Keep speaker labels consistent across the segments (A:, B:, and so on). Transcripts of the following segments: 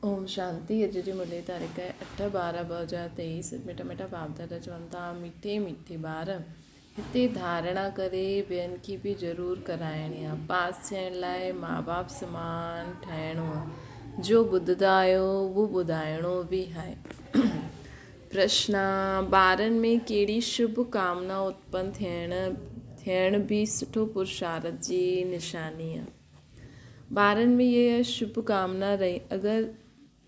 A: اوم شانتي اڄ جي ملي تاريخ آهي اٺ ٻارهن 2023 مٺا مٺا باپ دادا چون ٿا مٺي مٺي ٻار هتي ڌارڻا ڪري ٻين کي به ضرور ڪرائڻي آ پاس ٿيڻ لاء ماء باپ سمان ٺهڻو آ جو ٻڌندا آهيو اهو ٻڌائڻو به آهي پرشنا ٻارن ۾ ڪهڙي شڀ ڪامنا اتپن ٿيڻ ٿيڻ به سٺو پرشارت جي نشاني آ. ٻارن ۾ اها شڀ ڪامنا رهي اگر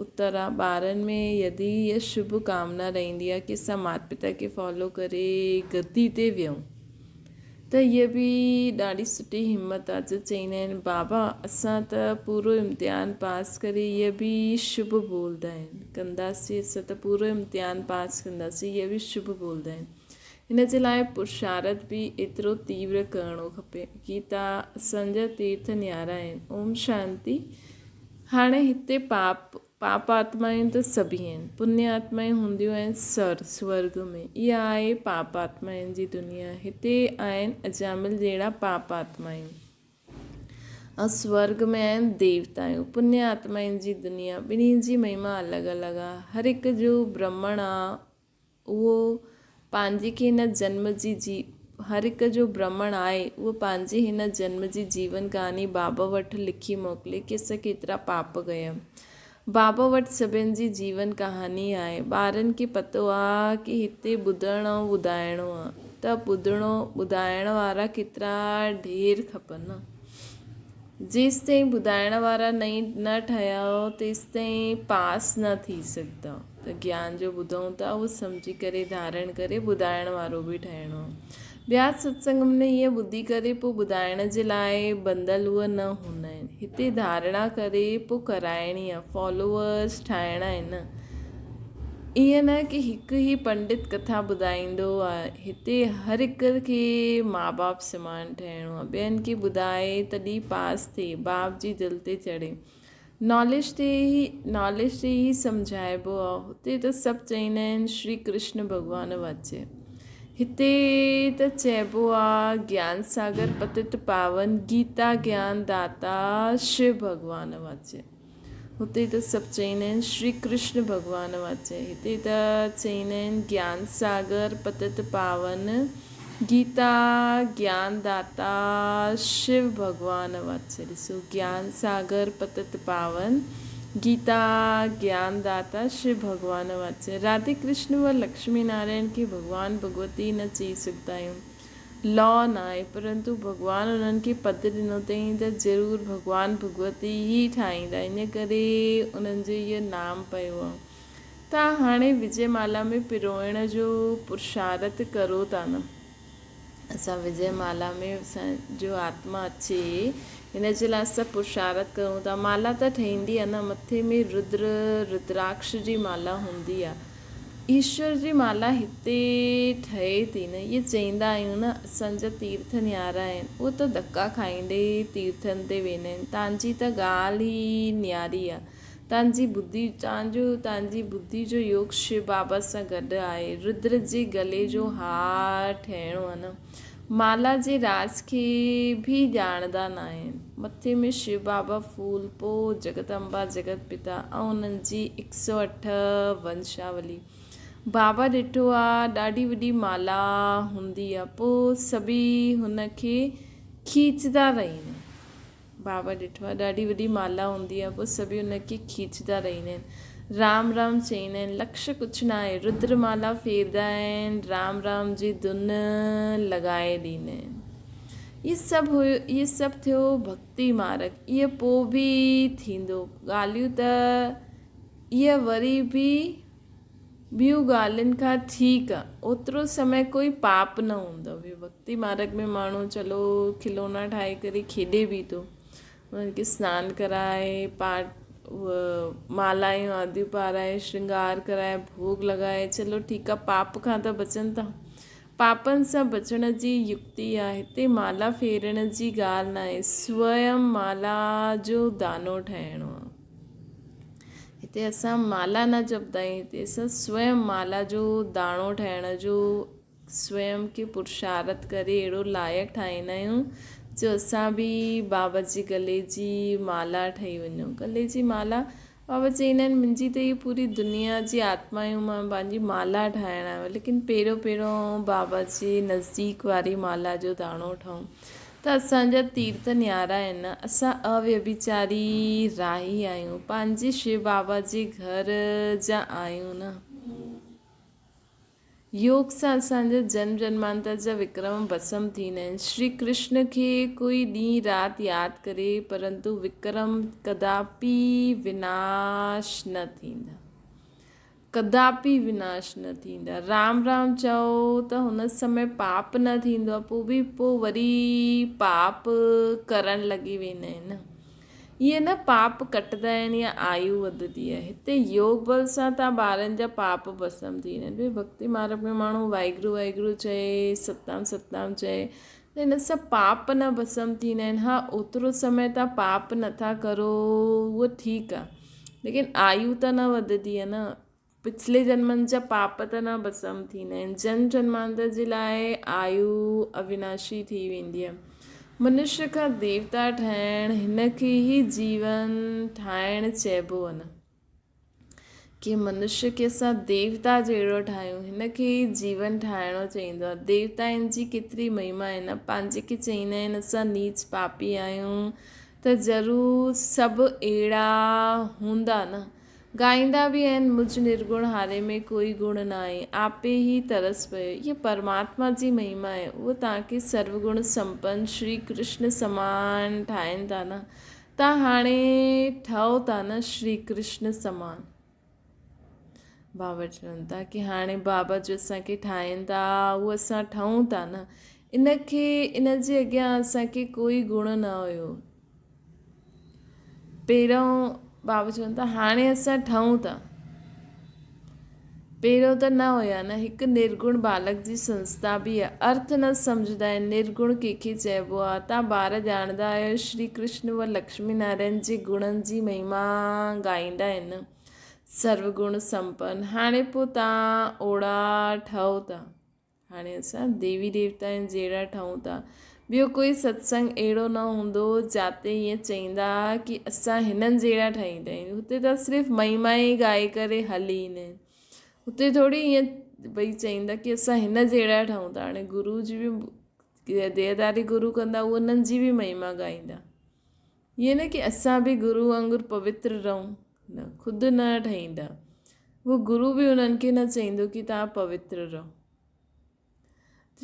A: اتر آ ٻارن ۾ يدي اها شڀ ڪامنا رهندي آ ڪي اسان مات پتا کي فالو ڪري گدي تي ويهون ته اها به ڏاڍي سٺي همت آ جو چئيندا آهن بابا اسان ته پورو امتحان پاس ڪري اها به شڀ بولدا آهن ڪنداسين اسان ته پورو امتحان پاس ڪنداسين اها به شڀ بولدا آهن هن جي لاء پرشارٿ به ايترو تيور ڪرڻو کپي. گيتا اسان جا تيرٿ نيارا آهن. اوم شانتي. هاڻي هتي پاپ پاپ آتمائون ته سڀ ئي آهن. پڃ آتمائون هونديون آهن سر، سورڳ، ۾. اها آهي پاپ آتمائن جي دنيا. هتي آهن اجامل جهڙا پاپ آتمائون. ۽ سورڳ ۾ آهن ديوتائون. پڃ آتمائن جي دنيا. ٻنهي جي مهما الڳ الڳ آهي. هر هڪ جو برهمڻ آ. اهو پنهنجي کي هن جنم جي جي هر هڪ جو برهمڻ آهي اهو پنهنجي هن جنم جي جيون ڪهاڻي بابا وٽ لکي موڪلي ڪي اسان ڪيترا پاپ ڪيا. بابا وٽ سڀن جي جيون ڪهاڻي آهي. ٻارن کي پتو آ ڪي هتي ٻڌڻ ۽ ٻڌائڻو آ ته ٻڌڻو ٻڌائڻ وارا ڪيترا ڍير کپن. جيستائين ٻڌائڻ وارا نه ٺهيا تيستائين پاس نه ٿي سگهندا. ته گيان جو ٻڌون ٿا اهو سمجهي ڪري ڌارڻ ڪري ٻڌائڻ وارو به ٺهڻو آهي. ٻيا ستسنگ ۾ ائين ٻڌي ڪري پوء ٻڌائڻ جي لاء ٻڌل اهي نه هوندا آهن. هتي ڌارڻا ڪري پوء ڪرائڻي آهي، فالوورس ٺاهڻا آهن. ائين نه ڪي هڪ ئي پنڊت ڪٿا ٻڌائيندو آهي. هتي هر هڪ کي ماء باپ سمان ٺهڻو آهي. ٻين کي ٻڌائي تڏهن پاس ٿئي، باپ جي دل تي چڙهي. ناليج تي ئي ناليج تي ئي سمجهائبو آ هتي ته سڀ چئيندا آهن شري ڪرشن ڀڳوان واچي هتي ته چئبو آ گيان ساگر پتت پاون گيتا گيان داتا شو ڀڳوان واچي هتي ته سڀ چئيندا آهن شري ڪرشن ڀڳوان واچي هتي ته چئيندا آهن گيان ساگر پتت پاون گيتا گيان داتا شو ڀڳوان واتسي ڏسو گيان ساگر پتت پاون گيتا گيان داتا شو ڀڳوان واتسي راڌي ڪرشن و لڪشمي نارائڻ کي ڀڳوان ڀڳوتي نه چئي سگهندا آهيون لا ناهي پرنتو ڀڳوان انهن کي پد ڏنو اٿئين ته ضرور ڀڳوان ڀڳوتي ئي ٺاهيندا ان ڪري انهن جو اهو نام پيو آهي. تان هاڻي وجي مالا ۾ پروئڻ جو پرشارت ڪرو ٿا نه. اسان وجي مالا ۾ اسان جو آتما اچي ان جي لاء اسان پرشارت ڪرون ٿا. مالا ته ٺهيندي آهي نه مٿي ۾ ردر ردراڪش جي مالا هوندي آهي. ايشور جي مالا هتي ٺهي ٿي نه. اهي چئيندا آهيون نه اسان جا تيرٿ نيارا آهن. اهي ته ڌڪا کائيندي تيرٿن تي ويندا آهن. تان جي ته ڳالهه ئي نياري آهي. تان جي ٻڌي تان جو تان جي ٻڌي جو يوگ شو بابا سان گڏ آهي. ردر جي گلي جو هار ٺهڻو آهي نه. مالا جي راز کي به ڄاڻندا ناهن. مٿي ۾ شو بابا ڦول پو جڳت امبا جڳت پتا ۽ انهن جي هڪ سئو اٺ ونشاولي. بابا ڏٺو آ ڏاڍي وڏي مالا هوندي آ پو سڀئي هن کي کيچدا رهين. بابا ڏٺو آهي ڏاڍي وڏي مالا هوندي آهي پوء سڀئي ان کي کيچدا رهندا آهن رام رام چئيندا آهن لڪش ڪجهه نه آهي ردر مالا ڦيردا آهن رام رام جي ڌن لڳائي ڏيندا آهن اهي سڀ هيو اهي سڀ ٿيو ڀڪتي مارگ اهي پوء به ٿيندو ڳالهيون ته اهي وري به ٻيون ڳالهين کان ٺيڪ آ. اوترو سمي ڪوئي پاپ نه هوندو هيو. ڀڳتي مارگ ۾ ماڻهو چلو کلونا ٺاهي ڪري کيڏي به ٿو. انهن کي سنان ڪرائي، پاٽ مالايون آديون پارائي، شرنگار ڪرائي، ڀوڳ لڳائي، چلو ٺيڪ آ پاپ کان ته بچن ٿا. پاپن سان بچڻ جي يڪتي آ. هتي مالا ڦيرڻ جي ڳالهه ناهي، سوئم مالا جو دانو ٺاهڻو آ. هتي اسان مالا نه جپدا آهيون هتي اسان سوئم مالا جو داڻو ٺاهڻ جو سوئم کي پرشارت ڪري اهڙو لائق ٺاهيندا آهيون جو اسان به بابا جي گلي جي مالا ٺهي وڃون گلي جي مالا بابا چئيندا آهن منهنجي ته هي پوري دنيا جي آتمائون مان پنهنجي مالا ٺاهڻ آيو آهيان ليڪن پهريون پهريون بابا جي نزديڪ واري مالا جو داڻو ٺاهون ته اسان جا تيرٿ نيارا آهن اسان اويڀيچاري راهي آهيون پنهنجي شو بابا جي گهر جا آهيون نه. يوگ سان اسان جا جنم جنمانتر جا وڪرم ڀسم ٿيندا آهن. شري ڪرشن کي ڪوئي ڏينهن رات ياد ڪري پرنتو وڪرم ڪداپي وناش نه ٿيندا. ڪداپي وناش نه ٿيندا. رام رام چئو ته هن سمي پاپ نه ٿيندو آهي پوء به پوء وري پاپ ڪرڻ لڳي ويندا آهن. ائين نه پاپ ڪٽدا آهن يا آيو وڌندي آهي. هتي يوگ بل سان تان ٻارن جا پاپ ڀسم ٿي ويندا آهن. ڀئي ڀڳتي مارڳ ۾ ماڻهو واهگرو واهگرو چئي، ستنام ستنام چئي ته ان سان پاپ نه ڀسم ٿيندا آهن. ها اوترو سمي تان پاپ نٿا ڪرو اهو ٺيڪ آهي ليڪن آيو ته نه وڌندي آهي نه. پڇلي جنمن جا پاپ ته نه ڀسم ٿيندا آهن. جنم جنمانتر جي لاء آيو اويناشي ٿي ويندي آهي. منشيه کان ديوتا ٺهڻ هن کي ئي جيون ٺاهڻ چئبو آهي نه. ڪي منشيه کي اسان ديوتا جهڙو ٺاهيون هن کي ئي جيون ٺاهڻو چئيندو آهي. ديوتائن جي ڪيتري مهما آهي نه. پنهنجي کي چئيندا آهن اسان نيچ پاپي آهيون ته ضرور سڀ اهڙا هوندا نه. ڳائيندا به آهن مجھ نرگڻ هاري ۾ ڪوئي گڻ ناهي آپي هي ترس پيو هيء پرماتما جي مهما آهي اهو توهان کي سرو گڻ سمپن شري ڪرشن سمان ٺاهين ٿا نه توهان هاڻي ٺهو ٿا نه شري ڪرشن سمان بابا چون ٿا ڪي هاڻي بابا جو اسان کي ٺاهين ٿا اهو اسان ٺهون ٿا نه ان کي ان جي اڳيان اسان کي ڪوئي گڻ نه هيو پهريون بابا چون ٿا هاڻي اسان ٺهون ٿا. پهريون ته نه هيا نه هڪ نرگڻ بالڪ جي سنسٿا به آهي. ارٿ نه سمجهندا آهن نرگڻ ڪنهن کي چئبو آهي. تان ٻار ڄاڻندا آهيو شري ڪرشن و لڪشمي نارائڻ جي گڻن جي مهما ڳائيندا آهن. سرو گڻ سمپن هاڻي پوء تان اوڙا ٺهو ٿا. هاڻي اسان ديوي ديوتائن جهڙا ٺهون ٿا. ٻيو ڪوئي ستسنگ اهڙو نه هوندو جاتي ائين چئيندا ڪي اسان هنن جهڙا ٺهيندا آهيون. هتي ته صرف مهما ئي ڳائي ڪري هلي ايندا آهن. هتي ٿوري ائين ڀئي چئيندا ڪي اسان هن جهڙا ٺهون ٿا. هاڻي گرو جي به ديهداري گرو ڪندا اهي انهن جي به مهما ڳائيندا. ائين نه ڪي اسان به گرو وانگر پوتر رهون نه خود نه ٺهيندا اهو گرو به انهن کي نه چئيندو ڪي توهان پوتر رهو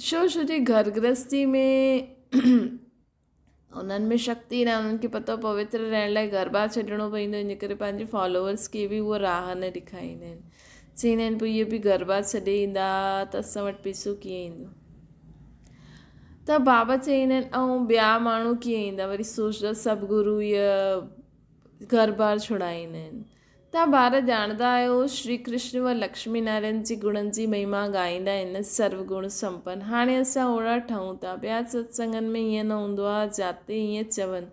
A: ڇو ڇو جي گهر گرهستي ۾ انهن ۾ شڪتي نه انهن کي پتو پوتر رهڻ لاء گهر بار ڇڏڻو پوندو ان ڪري پنهنجي فالوورس کي به اهو راهه نه ڏيکاريندا آهن چئيندا آهن پوء اهي به گهر بار ڇڏي ايندا ته اسان وٽ پيسو ڪيئن ايندو ته بابا چئيندا آهن ۽ ٻيا ماڻهو ڪيئن ايندا وري سوچدا سڀ گرو اهي گهر بار ڇڙائيندا آهن تان ٻار ڄاڻندا آهيو شري ڪرشن و لڪشمي نارائڻ جي گڻن جي مهما ڳائيندا آهن سرو گڻ سمپن هاڻي اسان اوڙا ٺهون ٿا ٻيا ستسنگن ۾ ائين نه هوندو آهي جاتي ائين چون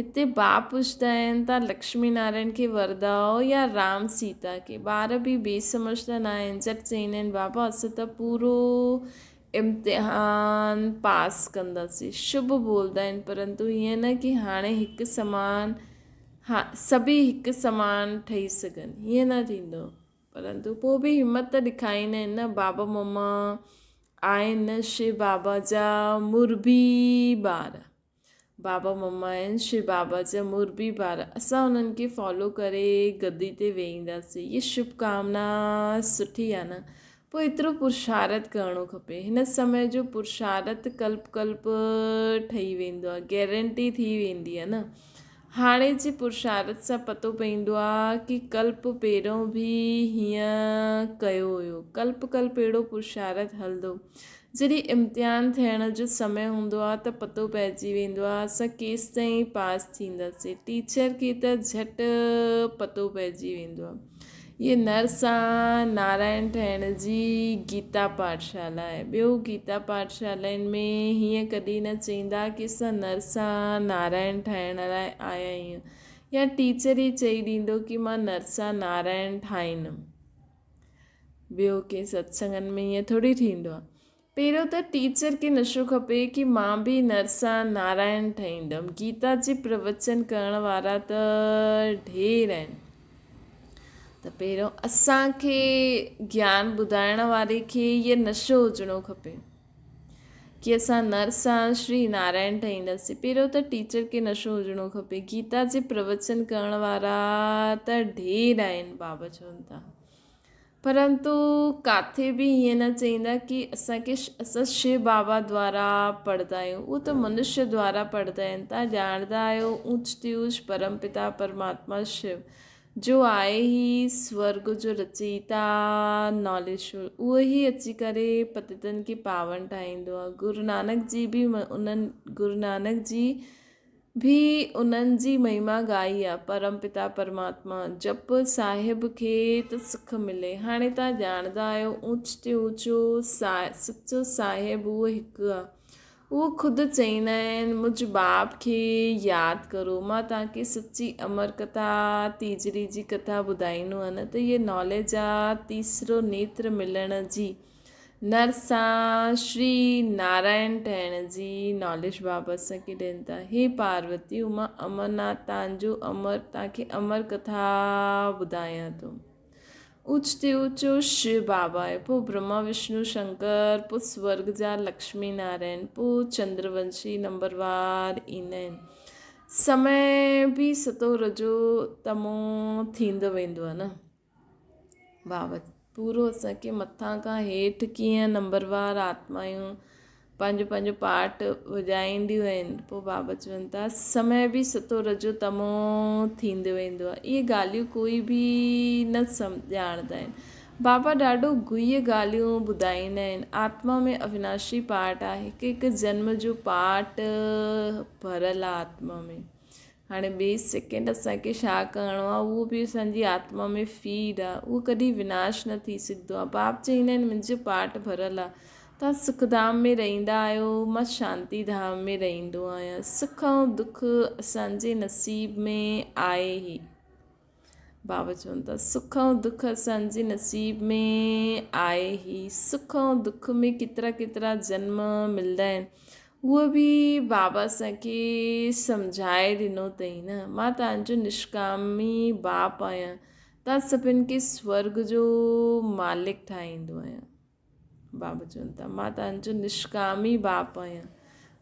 A: هتي باپ پڇدا آهن تان لڪشمي نارائڻ کي وردائو يا رام سيتا کي ٻار به بي سمجھ ته نه آهن جهٽ چئيندا آهن بابا اسان ته پورو امتحان پاس ڪنداسين. شڀ بولدا آهن پرنتو هيئن نه ڪي هاڻي هڪ سمان ها سڀئي هڪ سمان ٺهي سگهن هيئن نه ٿيندو پرنتو پوء به همت ته ڏکائيندا آهن نه بابا مما آهن شو بابا جا مربي ٻار. بابا مما آهن شو بابا جا مربي ٻار اسان انهن کي فالو ڪري گدي تي ويهينداسين هي شڀ ڪامنا سٺي آهي نه پوء ايترو پرشارت ڪرڻو کپي هن سمي جو پرشارت ڪلپ ڪلپ ٺهي ويندو آهي گيرنٽي ٿي ويندي آهي نه هاڻي جي پرشارت سان پتو پوندو آهي ڪي ڪلپ پهريون به هيئن ڪيو هيو ڪلپ ڪلپ اهڙو پرشارت هلندو جڏهن امتحان ٿيڻ جو سمي هوندو آ ته پتو پئجي ويندو آ اسان ڪيستائين پاس ٿينداسين. ٽيچر کي ته جهٽ پتو پئجي ويندو آ. هيء نرسان نارائڻ ٺهڻ جي گيتا پاٺشالا آهي. ٻيو گيتا پاٺشالائن ۾ هيئن ڪڏهن نه چئيندا ڪي اسان نرسان نارائڻ ٺاهڻ لاء آيا آهيون يا ٽيچر ئي چئي ڏيندو ڪي مان نرسان نارائڻ ٺاهيندم. ٻيو ڪنهن ستسنگن ۾ ائين ٿوري ٿيندو آهي. پهريون ته ٽيچر کي نشو کپي ڪي مان به نرسان نارائڻ ٺهيندم. گيتا جي پروچن ڪرڻ وارا ته ڍير آهن. ته پهريون اسان کي گيان ٻڌائڻ واري کي اهي نشو هجڻو کپي ڪي اسان نر سان شري نارائڻ ٺهينداسين. پهريون ته ٽيچر کي نشو هجڻو کپي. گيتا جي پروچن ڪرڻ وارا ته ڍير آهن بابا چون ٿا. پرنتو ڪاٿي به ائين نه چئيندا ڪي اسان کي اسان شو بابا دوارا پڙهندا آهيون اهو ته منشيه دوارا پڙهندا آهن تان ڄاڻندا آهيو اونچ تي اونچ پرم پتا پرماتما شو جو آهي هي سورگ جو رچيتا ناليشور اهو ئي اچي ڪري پتتن کي پاون ٺاهيندو آهي گرو نانڪ جي به انهن گرو نانڪ جي به انهن جي مهما ڳائي آ. پرم پتا پرماتما جپ صاحب کي ته سک ملي. هاڻي توهان ڄاڻندا آهيو اوچ تي اوچو سچو صاحب اهو هڪ آ. اهو خود چئيندا آهن مجھ باپ کي ياد ڪرو. مان توهان کي سچي امر ڪٿا تيجڙي جي ڪٿا ٻڌائيندو آهيان نه ته هيء ناليج آ تيسرو نيتر ملڻ جي. نر سان شري نارائڻ ٺهڻ جي ناليج بابا اسان کي ڏين ٿا. هي پاروتي اما امرناٿ تان جو امر تان کي امر ڪٿا ٻڌايان ٿو. اوچ تي اوچو شو بابا آهي پوء برهما وشنو شنڪر پوء سورگ جا لڪشمي نارائڻ پوء چندر ونشي نمبر وار ايندا آهن. سمي به ستو رجو تمو ٿيندو ويندو آهي نه. بابت پورو اسان کي مٿان کان هيٺ ڪيئن نمبروار آتمائون پنهنجو پنهنجو پارٽ وڄائينديون آهن پوء بابا چون ٿا سمي به ستو رجو تمو ٿيندو ويندو آهي اهي ڳالهيون ڪوئي به نه ڄاڻندا آهن بابا ڏاڍو گهي ڳالهيون ٻڌائيندا آهن آتما ۾ اويناشي پارٽ آهي هڪ هڪ جنم جو پارٽ ڀريل آهي آتما ۾ هاڻي ٻئي سيڪنڊ اسان کي ڇا ڪرڻو آهي اهو به اسان جي آتما ۾ فيڊ آهي اهو ڪڏهن وناش نه ٿي سگهندو آهي باپ چئيندا آهن منهنجو پاٺ ڀريل آهي توهان سک ڌام ۾ رهندا آهيو مان شانتي ڌام ۾ رهندو آهيان سک ۽ دک اسان جي نصيب ۾ آهي ئي بابا چون ٿا سک ۽ دک اسان جي نصيب ۾ آهي ئي سک ۽ دک ۾ ڪيترا ڪيترا جنم ملدا آهن اهو به بابا اسان کي سمجهائي ڏنو اٿئي نه مان توهان جو نشڪامي باپ آهيان توهان سڀن کي سورگ جو مالڪ ٺاهيندو آهيان بابا چون ٿا، مان توهان جو نشڪامي باپ آهيان،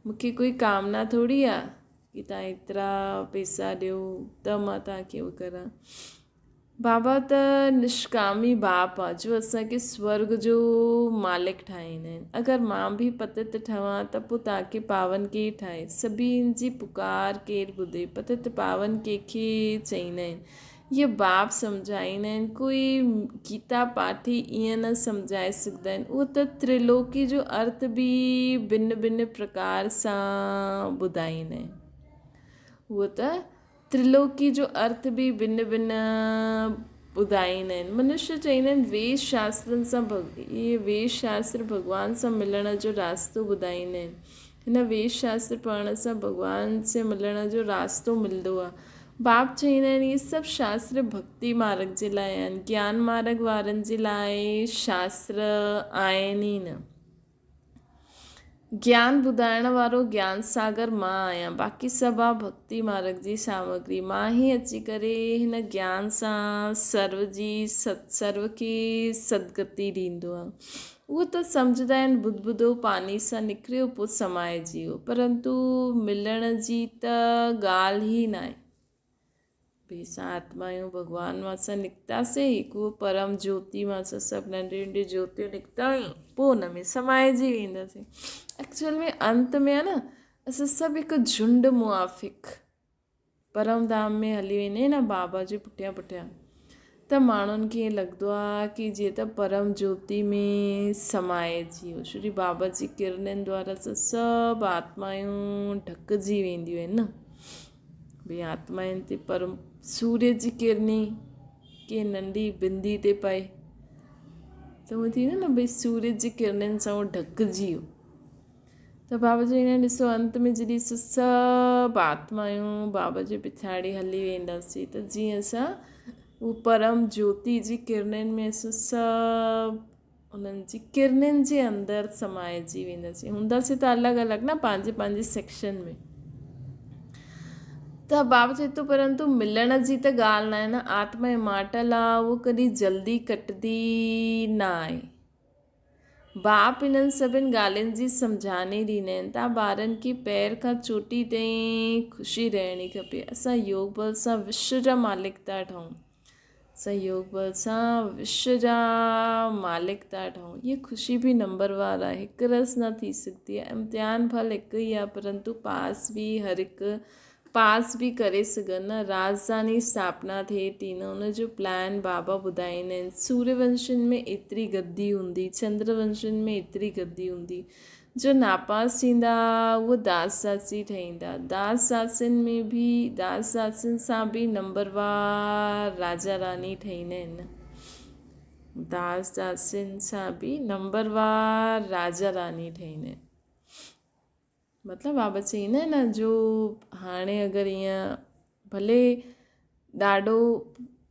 A: مون کي ڪوئي ڪامنا ٿوري آهي ڪي توهان ايترا پئسا ڏيو ته مان توهان کي اهو ڪران. بابا ته نشڪامي باپ آهي جو اسان کي سورگ جو مالڪ ٺاهيندا آهن. اگر مان به پتت ٺهان ته پوء توهان کي پاون ڪير ٺاهي؟ سڀني جي پڪار ڪير ٻڌي؟ پتت پاون ڪنهن کي چئيندا آهن؟ اهي باب سمجهائيندا آهن، ڪوئي گيتا پاٺي ائين نه سمجهائي سگهندا آهن. اهو ته ترلوڪي جو ارٿ به ڀن ڀن پرڪار سان ٻڌائيندا آهن. اهو ته ترلوڪي جو ارٿ به ڀن ڀن ٻڌائيندا آهن. منشيه چئيندا آهن ويد شاسترن سان اهي ويد شاستر ڀڳوان سان ملڻ جو راستو ٻڌائيندا آهن. هن ويد شاستر پڙهڻ سان ڀڳوان سان ملڻ جو راستو ملندو آهي. باپ چئيندا آهن اهي سڀ شاستر ڀڳتي مارگ جي لاء آهن، گيان مارگ وارن جي لاء شاستر آهن ئي نه. گيان ٻڌائڻ وارو گيان ساگر مان آهيان، باقي سڀ آ ڀڳتي مارگ جي سامگري. مان ئي اچي ڪري هن گيان سان سرو جي سرو کي سدگتي ڏيندو آهيان. اهو ته سمجهندا آهن ٻڌ ٻڌو پاني سان نڪريو پوء سمائجي ويو پرنتو ملڻ جي ته ڳالهه ئي ناهي. ڀي اسان آتما آهيون ڀڳوان مان اسان نڪتاسين هڪ اهو پرم جوتي مان اسان سڀ ننڍيون ننڍيون جوتيون نڪتا آهيون پوء ان ۾ سمائجي وينداسين ايڪچوئل ۾ انت ۾ آهي نه اسان سڀ هڪ جهنڊ موافق پرم ڌام ۾ هلي ويندي نه بابا جي پٺيان پٺيان ته ماڻهن کي ائين لڳندو آهي ڪي جيئن ته پرم جوتي ۾ سمائجي ويو شري بابا جي ڪرنن دوارا اسان سڀ آتمائون ڍڪجي وينديون آهن نه ڀئي آتمائن تي پرم سوريه جي ڪرني ڪنهن ننڍي بندي تي پئي ته هو ٿيندو نه ڀئي سوريه جي ڪرنن سان هو ڍڪجي ويو ته بابا چئيندا آهن ڏسو انت ۾ جڏهن اسان سڀ آتمايون بابا جي پڇاڙي هلي وينداسين ته جيئن اسان هو پرم جوتي جي ڪرنن ۾ اسان سڀ انهن جي ڪرنن جي اندر سمائجي وينداسين هونداسين ته الڳ الڳ نه پنهنجي پنهنجي سيڪشن ۾ ته بابا چئي ٿو پرنتو ملڻ جي ته ڳالهه ناهي نه، آتما امارٽل آ، اهو ڪڏهن جلدي ڪٽدي نه آهي. باپ انهن سڀن ڳالهين جي سمجهاني ڏيندا آهن ته ٻارن کي پير کان چوٽي تائين خوشي رهڻي کپي. اسان يوگ بل سان وشو جا مالڪ ٿا ٺهون. اسان يوگ بل سان وشو جا مالڪ ٿا ٺهون. هيء خوشي به نمبر وار آهي، هڪ رس نه ٿي سگهندي آهي. امتحان ڀل هڪ ئي آهي، پرنتو پاس به هر هڪ پاس به ڪري سگهن نه. راڄڌاني اسٿاپنا ٿئي ٿي نه، ان جو پلان بابا ٻڌائيندا آهن. سوريه ونشين ۾ ايتري گدي هوندي، چندر ونشين ۾ ايتري گدي هوندي. جو ناپاس ٿيندا اهو داس داسي ٺهيندا. داس داسين ۾ به داس داسين سان به نمبروار راجا راني ٺهيندا آهن. داس داسين سان به نمبروار راجا راني ٺهيندا آهن. مطلب بابا چئيندا آهن نه جو هاڻي اگر ائين ڀلي ڏاڍو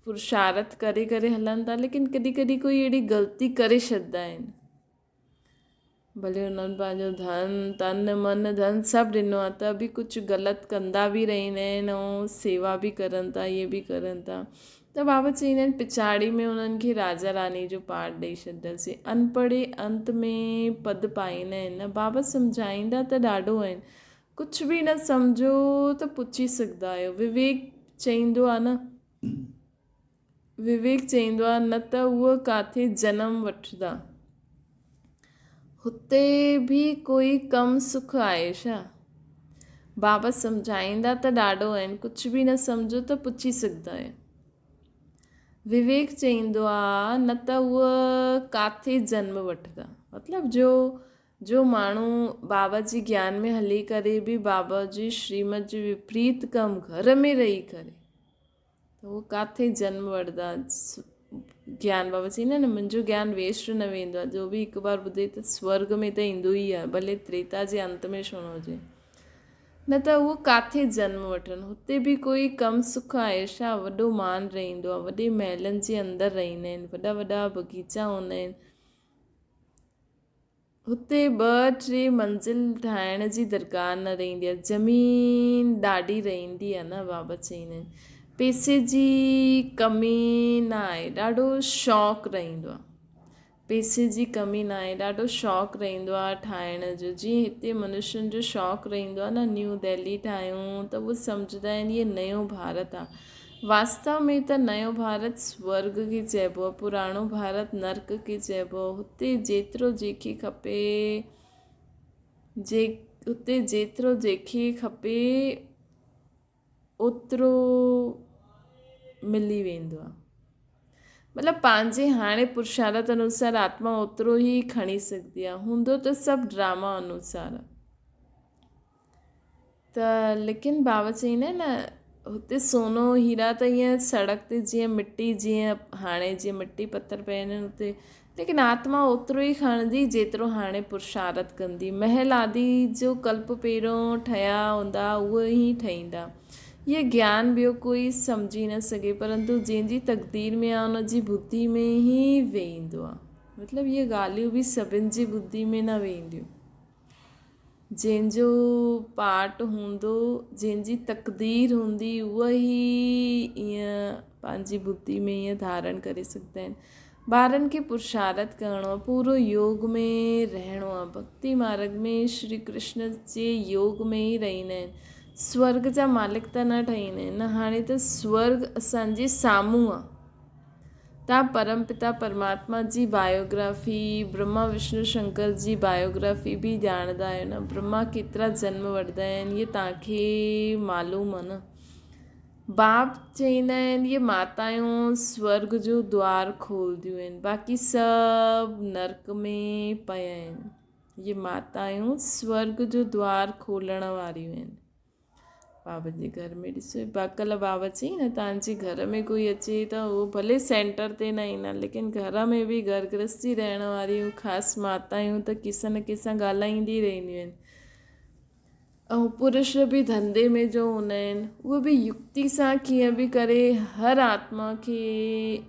A: پرشارٿ ڪري ڪري هلن ٿا ليڪن ڪڏهن ڪڏهن ڪوئي اهڙي غلطي ڪري ڇڏدا آهن. ڀلي انهن پنهنجو ڌن تن من ڌن سڀ ڏنو آهي ته به ڪجهه غلط ڪندا به رهندا آهن ۽ سيوا به ڪرن ٿا اهي به ڪرن ٿا ته بابا چئيندا آهن پڇاڙي ۾ انهن کي راجا راني جو پاٺ ڏئي ڇڏنداسين انپڙهي انت ۾ پد پائيندا آهن نه بابا سمجهائيندا ته ڏاڍو آهن ڪجهه به نه سمجهو ته پڇي سگهندا آهيو وويڪ چئيندو آهي نه وويڪ چئيندو آهي نه ته هوء ڪاٿي جنم وٺندا. هتي به ڪوئي ڪم سک آهي ڇا؟ بابا سمجهائيندا ته ڏاڍو آهن، ڪجهه به نه سمجهو ته پڇي سگهندا آهيو. وويڪ چئيندو آهي نه ته هوء ڪاٿي جنم وٺندا. مطلب جو جو ماڻهو بابا جي گيان ۾ هلي ڪري به بابا جي شريمت جي وپريت ڪم گهر ۾ رهي ڪري ته هو ڪاٿي جنم وٺندا. گيان بابا چئيندا آهن نه منهنجو گيان ويسٽ نه ويندو آهي جو به هڪ بار ٻڌي ته سورگ ۾ ته ايندو ئي آهي ڀلي تريتا جي انت ۾ ڇو نه هجي نه ته اهو ڪاٿي جنم وٺن هتي به ڪوئي ڪم سک آهي ڇا وڏو مان رهندو آهي وڏي محلن جي اندر رهندا آهن وڏا وڏا باغيچا هوندا آهن هتي ٻه ٽي منزل ٺاهڻ جي درڪار نه رهندي آهي. زمين ڏاڍي رهندي آهي نه بابا چئيندا آهن. پئسي جي ڪمي نه آهي ڏاڍو شوق رهندو آهي. پئسي جي ڪمي نه آهي ڏاڍو شوق رهندو آهي ٺاهڻ جو جيئن هتي منشين جو شوق رهندو آهي نه نيو دهلي ٺاهيون ته اهي سمجهندا آهن هي نيو ڀارت آهي. واستو ۾ ته نيو ڀارت سورڳ کي چئبو آهي، پراڻو ڀارت نرڪ کي چئبو آهي. هتي جيترو جيکي کپي هتي جيترو جيکي کپي اوترو ملي ويندو آهي. مطلب پنهنجي هاڻي پرشارت انوسار آتما اوترو ئي کڻي سگهندي آهي. هوندو ته سڀ ڊراما انوسار آهي. ته ليڪن بابا چئيندا آهن نه هتي سونو هيرا ته ائين سڙڪ تي جيئن مٽي جيئن هاڻي جيئن مٽي پٿر پيا آهن اتي ليڪن آتما اوترو ئي کڻندي جيترو هاڻي پرشارت ڪندي محل آدي جو ڪلپ پهريون ٺهيا هوندا اهي ئي ٺهيندا هيء گيان ٻيو ڪوئي سمجهي نه سگهي پرنتو جنهن جي تقدير ۾ آهي ان جي ٻڌي ۾ ئي ويهندو آهي مطلب اهي ڳالهيون به سڀن جي ٻڌي ۾ نه ويهنديون جنهن جو پارٽ هوندو، جنهن جي تقدير هوندي اهو ئي ائين پنهنجي ٻڌي ۾ ائين ڌارڻ ڪري سگهندا آهن. ٻارن کي پرشارٿ ڪرڻو آهي، پورو يوگ ۾ رهڻو آهي. ڀڳتي مارڳ ۾ شري ڪرشن جي يوگ ۾ ئي رهندا آهن. سورڳ جا مالڪ ته نه ٺهيندا آهن نه، هاڻي ته سورڳ اسان جي سامهون آهي. توهان پرم پتا پرماتما جي بايوگرافي، برهما وشنو شنڪر جي بايوگرافي به ڄاڻندا آهيو نه؟ برهما ڪيترا جنم وٺندا آهن اهي توهان کي معلوم آهي نه؟ باپ چئيندا آهن اهي ماتايون سورڳ جو دوار کولنديون آهن باقي سڀ نرڪ ۾ پيا آهن. اهي ماتايون سورڳ جو دوار کولڻ واريون آهن. بابا جي گهر ۾ ڏسو باڪل بابا چئي نه تان جي گهر ۾ ڪوئي اچي ته هو ڀلي سينٽر تي نه ايندا ليڪن گهر ۾ به گهر گرهستي رهڻ واريون خاص ماتايون ته ڪنهن سان نه ڪنهن سان ڳالهائيندي رهنديون آهن ۽ پرش به ڌنڌي ۾ جو هوندا آهن اهي به يڪتي سان ڪيئن به ڪري هر آتما کي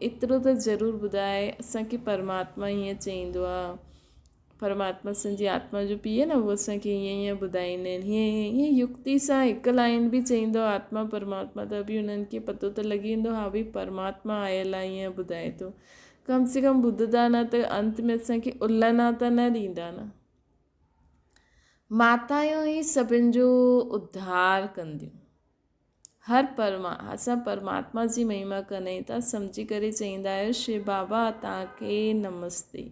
A: ايترو ته ضرور ٻڌائي اسان کي پرماتما هيئن چئيندو آهي. پرماتما اسان جي آتما جو پيء آهي نه اهو اسان کي هيئن هيئن ٻڌائيندا آهن هيئن هيئن هيئن يڪتي سان هڪ لائن به چئيندو آتما پرماتما ته به انهن کي پتو ته لڳي ويندو ها ڀئي پرماتما آيل آهي هيئن ٻڌائي ٿو ڪم سي ڪم ٻڌندا نه ته انت ۾ اسان کي الهنا ته نه ڏيندا نه. ماتايون ئي سڀن جو اڌار ڪنديون. هر پرما اسان پرماتما جي مهما ڪندا آهيون ته سمجهي ڪري چئيندا آهيو شو بابا توهان کي نمستي.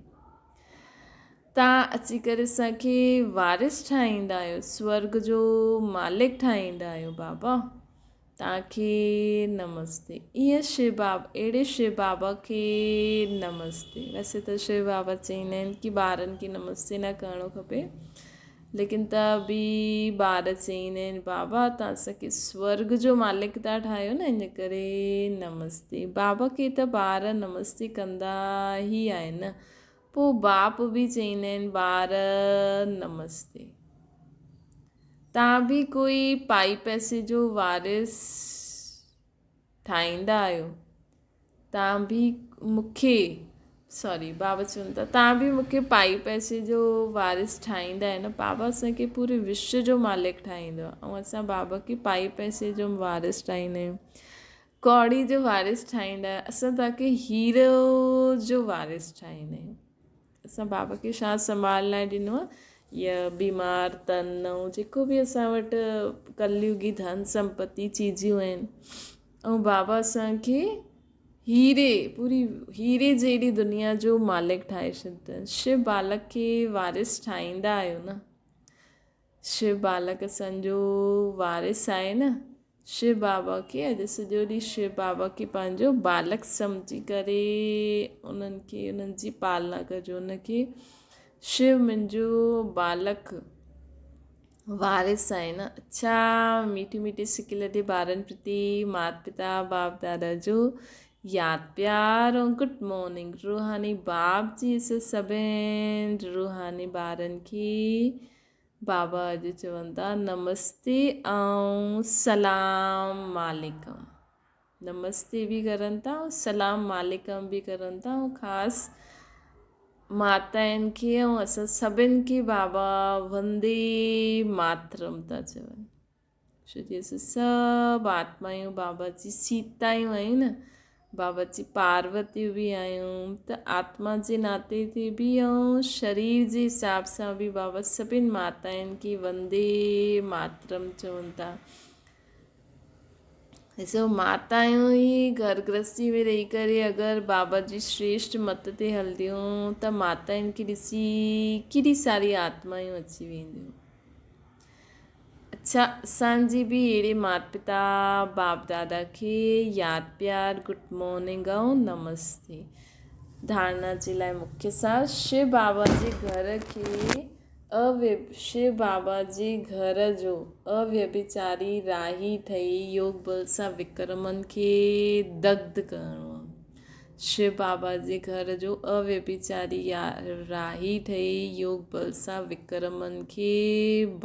A: توهان اچي ڪري اسان کي وارث ٺاهيندا آهيو سورگ جو مالڪ ٺاهيندا آهيو بابا توهان کي نمستي. ائين شو بابا اهڙي شو بابا کي نمستي. ويسي ته شو بابا چئيندا آهن ڪي ٻارن کي نمستي نه ڪرڻو کپي. ليڪن ته به ٻار چئيندا آهن بابا تان اسان کي سورگ جو مالڪ ٿا ٺاهيو نه ان ڪري نمستي. بابا کي ته ٻار نمستي ڪندا ئي آهن نه پوء باپ به چئيندا آهن ٻار نمستي. تان به ڪوئي پائي پئسي جو وارث ٺاهيندا آهيو. تان به مون کي سوري بابا چون ٿا تان به مون کي پائي پئسي جو وارث ٺاهيندا آهيو نه بابا اسان کي پوري وشو جو مالڪ ٺاهيندو آهي ۽ اسان بابا کي پائي پئسي جو وارث ٺاهيندا آهيون ڪوڙي جو وارث ٺاهيندا آهيون اسان توهان کي هيرو جو وارث ٺاهيندا آهيون اسان بابا کي ڇا سنڀال لاء ڏنو آهي يا بيمار تن ۽ جيڪو به اسان وٽ ڪليوگي ڌن سمپتي چيزيون آهن ۽ بابا اسان کي هيري پوري هيري جهڙي دنيا جو مالڪ ٺاهي ڇڏيو اٿن. شو بالڪ کي وارث ٺاهيندا آهيو نه؟ شو بالڪ اسان جو وارث آهي نه؟ شو بابا کي اڄ سڄو ڏينهن شو بابا کي پنهنجو بالڪ سمجهي ڪري انهن کي انهن جي پالنا ڪجو ان کي شو منهنجو بالڪ وارث آهن. اڇا ميٺي ميٺي سڪي لڌي ٻارن پرتي مات پتا باپ دادا جو ياد پيار ۽ گڊ مارننگ روحاني باپ جي اس سڀين روحاني ٻارن کي بابا اڄ چون ٿا نمستي ۽ سلام مالڪم نمستي به ڪرن ٿا ۽ سلام مالڪم به ڪرن ٿا ۽ خاص ماتائن کي ۽ اسان سڀن کي بابا وندي ماترم ٿا چون ڇو جي اسان سڀ آتمايون بابا جي سيتايون آهيون نه بابا جي پاروتيون به آهيون ته آتما جي ناتي تي به ۽ شرير جي حساب سان به بابا سڀن ماتائن کي وندي ماترم چون ٿا. ڏسو ماتايون ئي گهر گرهستي ۾ رهي ڪري اگر بابا جي شريشٽ مت تي هلنديون ته ماتائن کي ڏسي ڪيڏي ساري آتمايون اچي وينديون. اڇا اسان جي به اهڙي مات پتا باپ دادا کي ياد پيار گڊ مارننگ ۽ نمستي. ڌارڻا جي لاء مکيه سار شو بابا جي گهر کي شو بابا جي گهر جو اويڀچاري راهي ٺهي يوگ بل سان وڪرمن کي دگڌ ڪرڻو آهي. شو بابا جي گهر جو اويڀچاري راهي ٺهي يوگ بل سان وڪرمن کي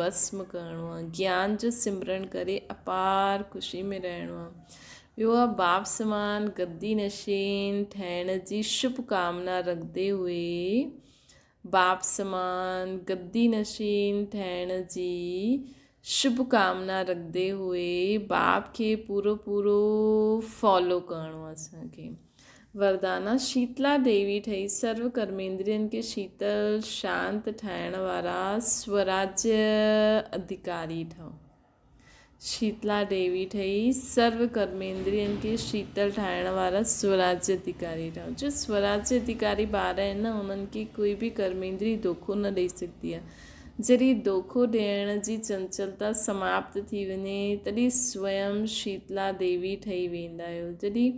A: ڀسم ڪرڻو آهي. گيان جو سمرڻ ڪري اپار خوشي ۾ رهڻو آهي. ٻيو آهي باپ سمان گدي نشين ٺهڻ جي شڀ ڪامنا رکندي هئي باپ سمان گدي نشين ٺهڻ جي شڀ ڪامنا رکندي هئي باپ کي پورو پورو فالو ڪرڻو اسان کي وردانا شيتلا ديوي ٺهي سرو ڪرميندرين کي شيتل شانت ٺاهڻ وارا سوراجيه اڌڪاري ٺهو. شيتلا ديوي ٺهي سرو ڪرميندرين کي شيتل ٺاهڻ وارا سوراجيه اڌڪاري ٺهيا. جو سوراجيه اڌڪاري ٻار آهن نه انهن کي ڪوئي به ڪرميندري دوکو نه ڏئي سگهندي آهي. جڏهن دوکو ڏيڻ جي چنچلتا سماپت ٿي وڃي تڏهن سويم شيتلا ديوي ٺهي ويندا آهيو. جڏهن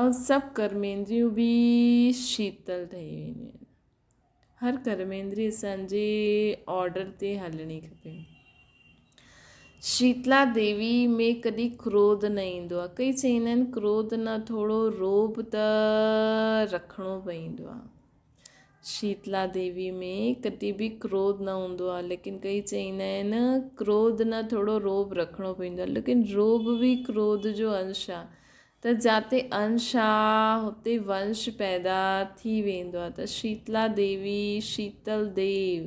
A: ۽ سڀ ڪرميندريون به شيتل ٺهي وينديون آهن. هر ڪرميندري اسان جي آرڊر تي هلڻي کپي. شيتلا ديوي ۾ ڪڏهن ڪروڌ نه ايندو آهي. ڪئي چئيندا آهن ڪروڌ نه ٿورو رعب ته رکڻو پوندو آهي. شيتلا ديوي ۾ ڪڏهن به ڪروڌ نه هوندو آهي ليڪن ڪئي چئيندا آهن ڪروڌ نه ٿورو رعب رکڻو پوندو آهي ليڪن رعب به ڪروڌ جو انش آهي. ته جاتي انش آ هتي ونش پيدا ٿي ويندو آ ته شيتلا ديوي شيتل ديو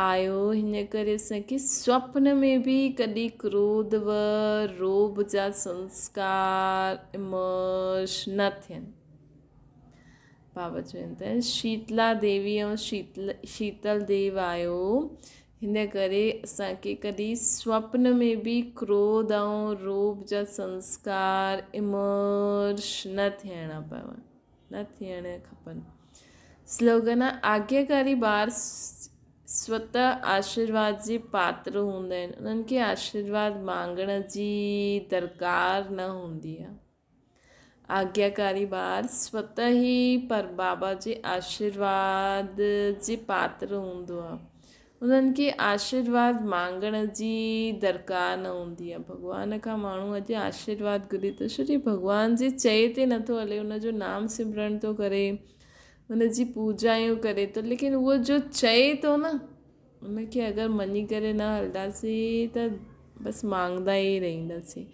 A: آيو هن ڪري اسان کي سوپن ۾ به ڪڏهن ڪروڌ و روب جا سنسڪار امرش نه ٿين. بابا چون ٿا شيتلا ديوي ۽ شيتل شيتل ديو آيو هن ڪري اسان کي ڪڏهن سوپن ۾ به ڪروڌ ۽ روب جا سنسڪار امرش نه ٿيڻا پون نه ٿيڻ کپن. سلوگن، آگياڪاري ٻار سوته آشيرواد جي پاتر هوندا آهن، انهن کي آشيرواد مانگڻ جي درڪار نه هوندي آهي. آگياڪاري ٻار سوته ئي پر بابا جي آشيرواد جي پاتر هوندو آهي. انهن کي آشيرواد مانگڻ جي درڪار نه هوندي آهي. ڀڳوان کان ماڻهو اڄ آشيرواد گهري ٿو ڇو جو ڀڳوان جي چئي تي نٿو هلي ان جو نام سمرڻ ٿو ڪري ان جي پوڄايون ڪري ٿو ليڪن اهو جو چئي ٿو نه ان کي اگر مڃي ڪري نه هلنداسين ته بس مانگدا ئي رهنداسين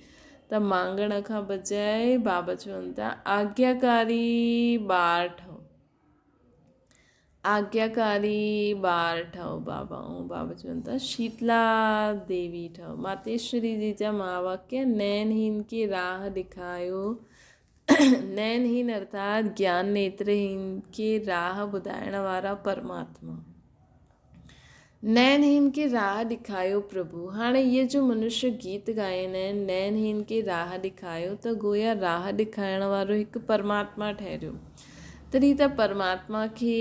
A: ته مانگڻ کان بجاء بابا چون ٿا آگياڪاري ٻار ٺهو. آگياڪاري ٻار ٺهو بابا ۽ بابا چون ٿا شيتلا ديوي ٺهو ماتيشوري جي جا مهاواڪيه نينهين کي راهه ڏيکايو نينهين ارٿات گيان نيترهين کي راهه ٻڌائڻ وارا پرماتما نينهين کي راهه ڏيکايو پرڀو هاڻي اهي جو منشيه گيت ڳائين آهن نينهين کي راهه ڏيکايو ته گويا راهه ڏيکائڻ وارو هڪ پرماتما ٺهريو تڏهن ته پرماتما کي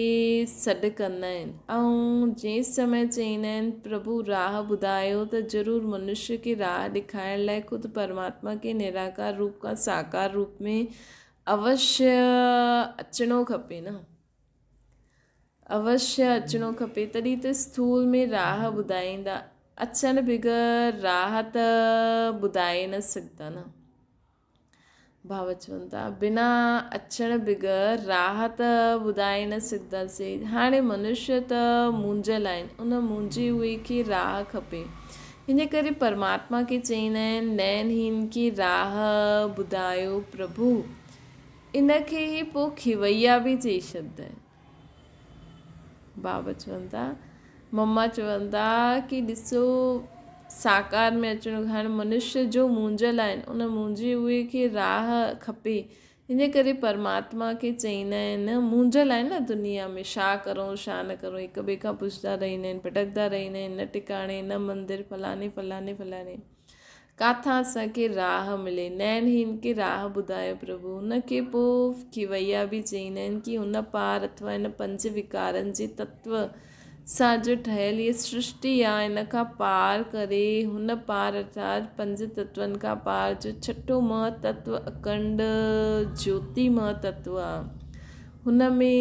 A: سڏ ڪندا آهن ۽ جنهن سمي چئيندا آهن پرڀو راهه ٻڌايو ته ضرور منشيه کي راهه ڏيکارڻ لاء خود پرماتما کي نراڪار روپ کان ساڪار روپ ۾ اوشيه اچڻو کپي نه اوشيه اچڻو کپي تڏهن ته اسٿول ۾ راهه ٻڌائيندا اچڻ بغير راهه ته ٻڌائي نه سگهندا نه. ڀاء چون ٿا، بنا اچڻ بغير راهه ته ٻڌائي نه سگهنداسين. هاڻي منشيه ته مونجهيل آهن، ان مونجهي هئي کي راهه کپي. ان ڪري پرماتما کي چئيندا آهن، نين هين کي راهه ٻڌايو پرڀو. ان کي ئي پوء کيوئيا به چئي ڇڏندا آهن. بابا چون ٿا، مما چون ٿا ڪي ڏسو ساڪار ۾ اچڻو هاڻي منشيه جو مونجهيل آهن ان مونجهي هئي کي راهه کپي ان ڪري پرماتما کي چئيندا آهن مونجهيل آهن نه دنيا ۾ ڇا ڪرون ڇا نه ڪرون هڪ ٻئي کان پڇندا رهندا آهن ڀٽڪندا رهندا آهن نه ٽڪاڻي نه مندر فلاڻي فلاڻي فلاڻي ڪاٿان اسان کي راهه ملي؟ نين هين کي راهه ٻڌايو پرڀو. هن کي پوء کيوئيا به چئيندا آهن ڪي هن پار اٿوا هن پنج وڪارن جي تتو سان جو ٺهيل هيء سرشٽي آ ان کان پار ڪري هن پار ارٿات پنج تتون کان پار جو ڇٺو مهه تتو اکنڊ جيوتي مهه تتو آ هن ۾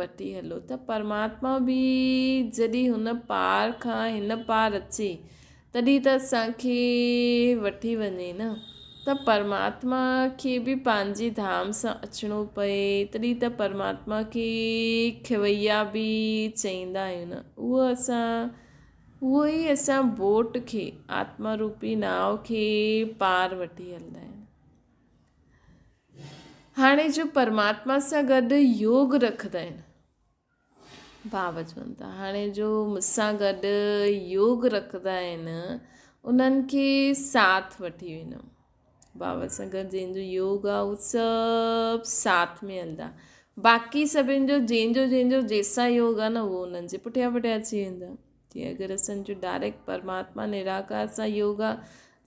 A: وٺي هلو ته پرماتما به جڏهن هن پار کان هن پار اچي تڏهن ته اسان کي وٺي وڃي نه ته پرماتما کي به پنهنجي ڌام سان اچڻو پئي تڏهن ته پرماتما کي کيوئيا به چئيندا آهيون نه اهو اسان اهو ئي اسان بوٽ کي آتما روپي ناو کي پار وٺي هلندا آهن هاڻي جو پرماتما سان گڏ يوگ رکندا آهن بابا چون ٿا هاڻي جو مون سان گڏ يوگ رکندا آهن انهن کي ساٿ وٺي ويندم بابا سان گڏ جنهن جو يوگ آهي هو سڀ ساٿ ۾ هلندا باقي سڀني جو جنهن جو جنهن جو جنهن سان يوگ آهي نه اهو انهن جي پٺيان پٺيان اچي ويندا جيئن اگر اسانجو ڊائريڪٽ پرماتما نراڪار سان يوگ آهي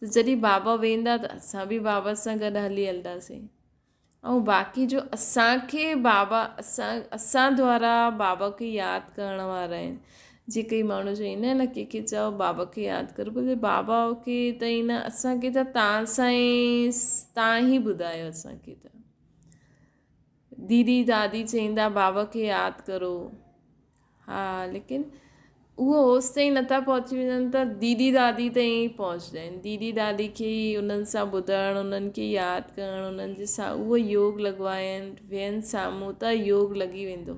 A: ته جڏهن بابا ويندا ته اسان به بابا سان گڏ هلي هلنداسين ۽ باقي جو اسان کي بابا اسان اسان دوارا بابا کي ياد ڪرڻ وارا آهن جي ڪئي ماڻهو چئيندا آهن نه ڪنهن کي چئو بابا کي ياد ڪرو بولي بابا کي ته ائين نه اسان کي ته تان سان ئي تان ئي ٻڌايو اسان کي ته ديدي دادي چئيندا بابا کي ياد ڪرو ها ليڪن اهو هوستائين نٿا پهچي وڃن ته ديدي دادي تائين ئي پهچندا آهن ديدي دادي کي ئي انهن سان ٻڌڻ انهن کي ياد ڪرڻ انهن جي سان اهو يوگ لڳوائن ويهن سامهون ته يوگ لڳي ويندو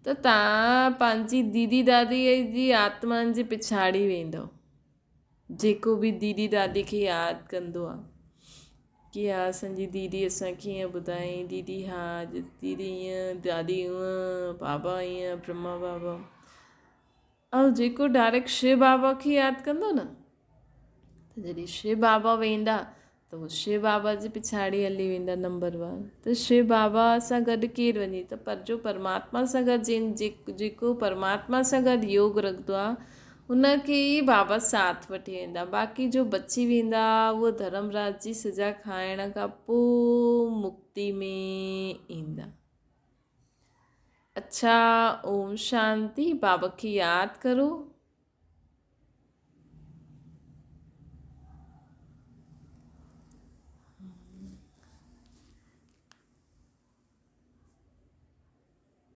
A: ته تان پنهنجي ديدي دادي جي آتمائن جي پڇاڙي ويندو جيڪو به ديدي دادي کي ياد ڪندو آهي. ڪي ها اسان جي ديدي اسان کي ائين ٻڌائين، ديدي ها ديدي ائين، دادي هونئن، بابا ائين، برهما بابا. ۽ جيڪو ڊائريڪٽ شو بابا کي ياد ڪندو نه ته جڏهن شو بابا ويندا ته هو شو بابا جي پڇاڙي هلي ويندا نمبر وار ته شو بابا سان گڏ ڪير وڃي ته پر جو پرماتما سان گڏ جن جيڪو پرماتما سان گڏ يوگ رکندو آ ان کي ئي بابا ساٿ وٺي ويندا باقي جو بچي ويندا اهو ڌرم راج جي سزا کائڻ کان پوء مڪتي ۾ ايندا. اڇا اوم شانتي بابا کي ياد ڪرو.